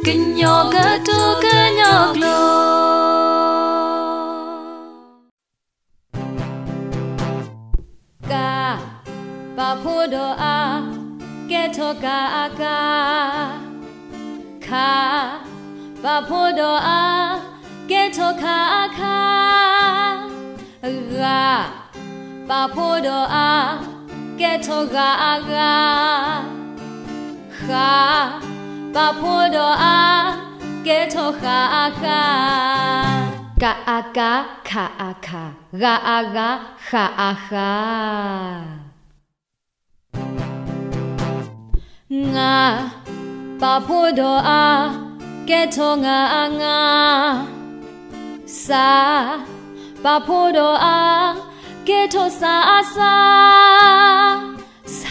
ကညီကတိၤကညီကျိာ်. က, ပာ်ဖှိၣ်ဒီးအါ, ကဲထီၣ်က အါ ကါ. ခ, ပာ်ဖှိၣ်ဒီးအါ, ကဲထီၣ်ခ အါ ခါ. ဂ, ပာ်ဖှိၣ်ဒီးအါ, ကဲထီၣ်ဂ အါ ဂါ. ဃ, ပာ်ဖှိၣ်ဒီးအါ, ကဲထီၣ်ဃ အါ ဃါ. က အါ ကါ, ခ အါ ခါ, ဂ အါ ဂါ, ဃ အါ ဃါ. င, ပာ်ဖှိၣ်ဒီးအါ, ကဲထီၣ် င အါ ငါ. စ, ပာ်ဖှိၣ်ဒီးအါ, ကဲထီၣ် စ အါ စါ. ဆ,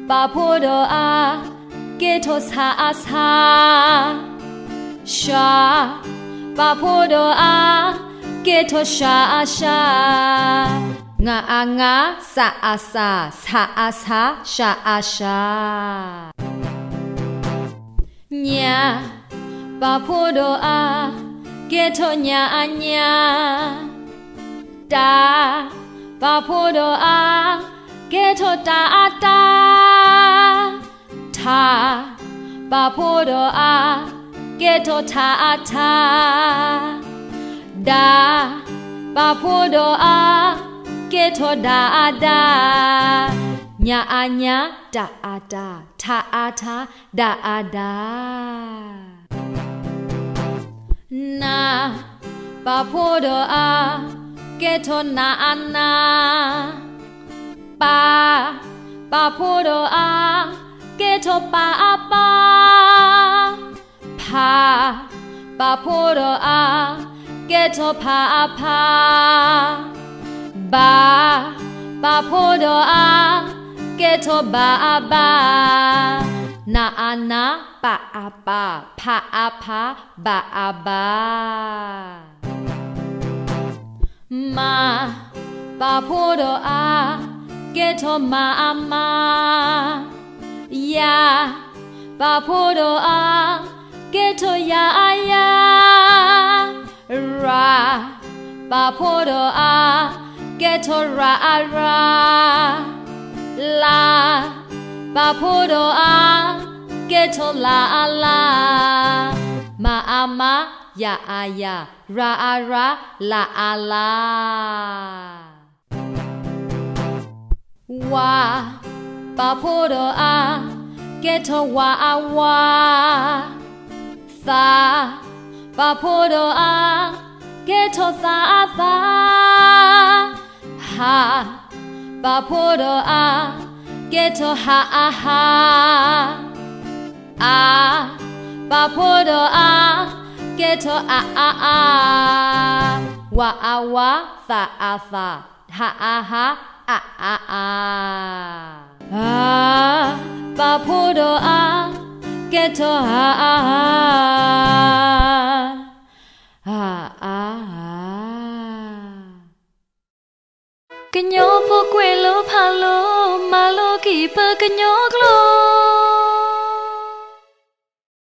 ပာ်ဖှိၣ်ဒီးအါ, ကဲထီၣ် ဆ အါ ဆါ. ရှ, ပာ်ဖှိၣ်ဒီးအါ, ကဲထီၣ် ရှ အါ ရှါ. င အါ ငါ, စ အါ စါ, ဆ အါ ဆါ, ရှ အါ ရှါ. ည, ပာ်ဖှိၣ်ဒီးအါ, ကဲထီၣ် ည အါ ညါ. တ, ပာ်ဖှိၣ်ဒီးအါ, ကဲထီၣ် တ အါ တါ. ထ, ပာ်ဖှိၣ်ဒီးအါ, ကဲထီၣ် ထ အါ ထါ. ဒ, ပာ်ဖှိၣ်ဒီးအါ, ကဲထီၣ် ဒ အါ ဒါ. ည အါ ညါ, တ အါ တါ, ထ အါ ထါ, ဒ အါ ဒါ. န, ပာ်ဖှိၣ်ဒီးအါ, ကဲထီၣ် န အါ နါ. ပ, ပာ်ဖှိၣ်ဒီးအါ, ကဲထီၣ် ပ အါ ပါ. ဖ, ပာ်ဖှိၣ်ဒီးအါ, ကဲထီၣ် ဖ အါ ဖါ. ဘ, ပာ်ဖှိၣ်ဒီးအါ, ကဲထီၣ် ဘ အါ ဘါ. န အါ နါ, ပ အါ ပါ, ဖ အါ ဖါ, ဘ အါ ဘါ. မ, ပာ်ဖှိၣ်ဒီးအါ, ကဲထီၣ် မ အါ မါ. ယ, ပာ်ဖှိၣ်ဒီးအါ, ကဲထီၣ် ယ အါ ယါ. ရ, ပာ်ဖှိၣ်ဒီးအါ, ကဲထီၣ် ရ အါ ရါ. လ, ပာ်ဖှိၣ်ဒီးအါ, ကဲထီၣ် လ အါ လါ. မ အါ မါ, ယ အါ ယါ, ရ အါ ရါ, လ အါ လါ. ဝ, ပာ်ဖှိၣ်ဒီးအါ, ကဲထီၣ် ဝ အါ ဝါ. သ, ပာ်ဖှိၣ်ဒီးအါ, ကဲထီၣ် သ အါ သါ. ဟ, ပာ်ဖှိၣ်ဒီးအါ, ကဲထီၣ် ဟ အါ ဟါ. အ, ပာ်ဖှိၣ်ဒီးအါ, ကဲထီၣ် အ အါ အါ. ဝ အါ ဝါ, သ အါ သါ, ဟ အါ ဟါ, အ အါ အါ. အ, ပာ်ဖှိၣ်ဒီးအါ, ကဲထီၣ် ဟ အါ ဟါ, ဟ အါ ဟါ. ကညီဖိကွဲးလိဖးလိ, မၤလိက့ၤပကညီကျိာ်.